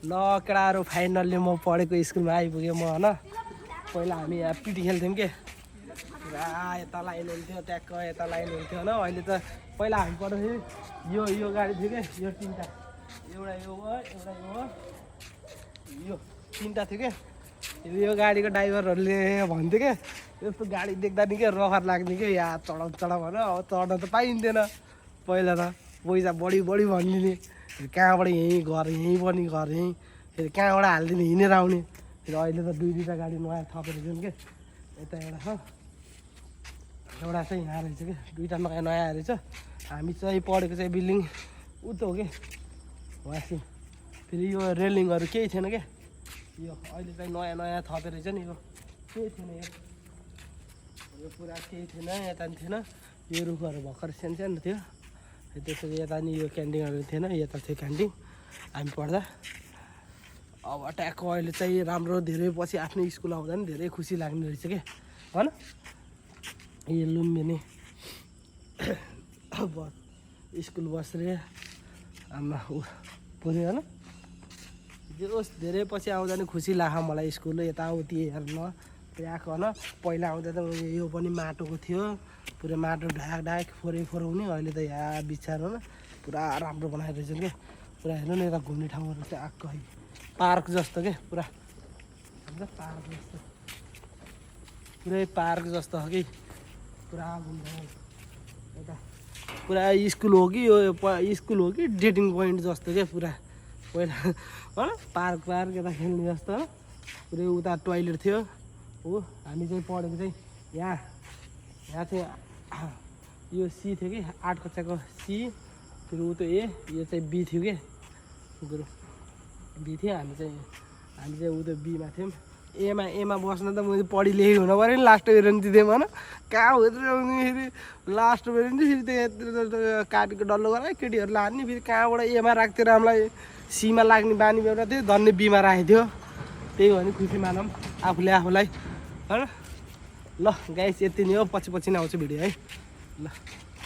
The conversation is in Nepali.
ल केटाहरू फाइनल्ली म पढेको स्कुलमा आइपुगेँ म होइन। पहिला हामी यहाँ पिटी खेल्थ्यौँ के, पुरा यता लाइन हुन्थ्यो, ट्याक्क यता लाइन हुन्थ्यो होइन। अहिले त पहिला हामी पढ्दाखेरि यो गाडी थियो क्या, यो तिनवटा, एउटा यो हो, एउटा यो हो, यो तिनवटा थियो क्या। यो गाडीको ड्राइभरहरूले भन्थ्यो क्या, यस्तो गाडी देख्दा नि क्या रहर लाग्ने क्या, यहाँ चढाउ चढाउ भन। अब चढ्न त पाइन्थेन पहिला त, पैसा बढी भनिदिने, कहाँबाट यहीँ घर, यहीँ पनि घर, यहीँ फेरि कहाँबाट हालिदिने हिँडेर आउने। फेरि अहिले त दुईवटा गाडी नयाँ थपेर छन् क्या, यता एउटा छ, एउटा चाहिँ यहाँ रहेछ क्या, दुईवटा नयाँ रहेछ। हामी चाहिँ पढेको चाहिँ बिल्डिङ उतो हो क्या वासिङ, फेरि यो रेलिङहरू केही थिएन क्या, यो अहिले चाहिँ नयाँ थपेर रहेछ नि। यो केही थिएन, यो पुरा केही थिएन, यता नि थिएन, यो रुखहरू भर्खर सानो थियो। त्यसपछि यता नि यो क्यान्टिनहरू थिएन, यता थियो क्यान्टिन हामी पढ्दा। अब ट्याक्क अहिले चाहिँ राम्रो, धेरै पछि आफ्नो स्कुल आउँदा नि धेरै खुसी लाग्ने रहेछ क्या होइन। यो लुम्बिनी अब स्कुल बस रे आमा पुग्यो होइन। जे होस् धेरै पछि आउँदा नि खुसी लाग्यो मलाई स्कुल यताउति हेर्न त्यहाँको होइन। पहिला आउँदा त यो पनि माटोको थियो, पुरै माटो ढाक फोहोर हुने। अहिले त यहाँ बिचार होइन पुरा राम्रो बनाएर रहेछन् क्या, पुरा हेर्नु न यता घुम्ने ठाउँहरू चाहिँ आएको है, पार्क जस्तो क्या, पुरा पार्क जस्तो, पुरै पार्क जस्तो हो कि, पुरा घुम्नु यता पुरा स्कुल हो कि, यो स्कुल हो कि डेटिङ पोइन्ट जस्तो क्या पुरा पहिला होइन। पार्क यता खेल्ने जस्तो हो, पुरै उता टोइलेट थियो हो। हामी चाहिँ पढेको चाहिँ यहाँ चाहिँ यो सी थियो कि, 8 कक्षाको सी, फेरि ऊ त्यो ए, यो चाहिँ बी थियो कि, गुरु बी थियो। हामी चाहिँ ऊ त्यो बीमा थियौँ। एमा बस्न त मैले पढी लेखेको हुनु पऱ्यो नि, लास्ट बेरेन्ट दिँदैमा होइन। कहाँ फेरि लास्ट बेरेन्ट फेरि त्यहाँ काटेको डल्लो गरायो केटीहरू लाग्ने, फेरि कहाँबाट एमा राख्थ्यो रामलाई, सीमा लाग्ने बानी बेहोरा थियो, धन्ने बीमा राखेको थियो। त्यही हो भने खुसी मानौँ आफूलाई होइन। ल गाइस यति नै हो, पछि नै आउँछ भिडियो है ल।